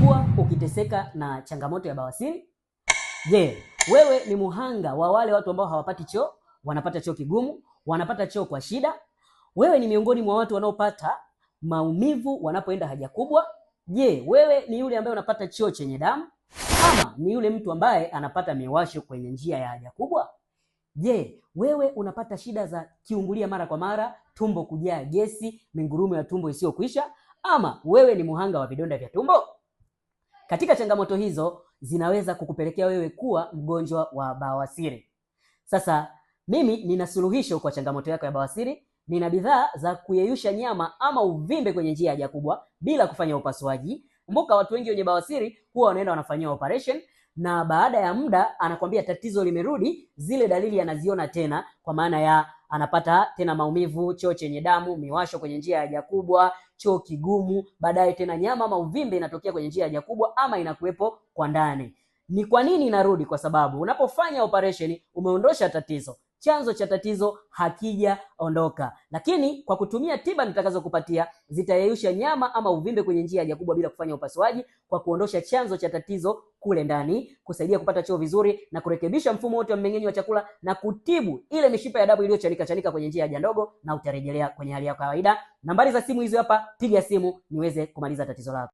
Umekuwa ukiteseka na changamoto ya bawasiri? Je, wewe ni muhanga wa wale watu ambao hawapati choo, wanapata choo kigumu, wanapata choo kwa shida? Wewe ni miongoni mwa watu wanaopata maumivu wanapoenda haja kubwa? Je, wewe ni yule ambaye unapata choo chenye damu ama ni yule mtu ambaye anapata miwasho kwenye njia ya haja kubwa? Je, wewe unapata shida za kiungulia mara kwa mara, tumbo kujaa gesi, mingurumo ya tumbo isiyokwisha, ama wewe ni muhanga wa vidonda vya tumbo? Katika changamoto hizo zinaweza kukupelekea wewe kuwa mgonjwa wa bawasiri. Sasa mimi nina suluhisho kwa changamoto yako ya bawasiri. Nina bidhaa za kuyeyusha nyama ama uvimbe kwenye njia ya haja kubwa bila kufanya upasuaji. Kumbuka watu wengi wenye bawasiri huwa wanaenda wanafanyiwa operation na baada ya muda anakwambia tatizo limerudi, zile dalili anaziona tena, kwa maana ya anapata tena maumivu, choo chenye damu, miwasho kwenye njia ya haja kubwa, choo kigumu, baadaye tena nyama ama uvimbe inatokea kwenye njia ya haja kubwa ama inakuwepo kwa ndani. Ni kwa nini inarudi? Kwa sababu unapofanya operation umeondosha tatizo, chanzo cha tatizo hakijaondoka, lakini kwa kutumia tiba nitakazokupatia zitayeyusha nyama ama uvimbe kwenye njia ya haja kubwa bila kufanya upasuaji, kwa kuondosha chanzo cha tatizo kule ndani, kusaidia kupata choo vizuri na kurekebisha mfumo wote wa mmeng'enyo wa chakula na kutibu ile mishipa ya damu iliyochanika chanika kwenye njia ya haja ndogo, na utarejelea kwenye hali ya kawaida. Nambari za simu hizo hapa, piga simu niweze kumaliza tatizo lako.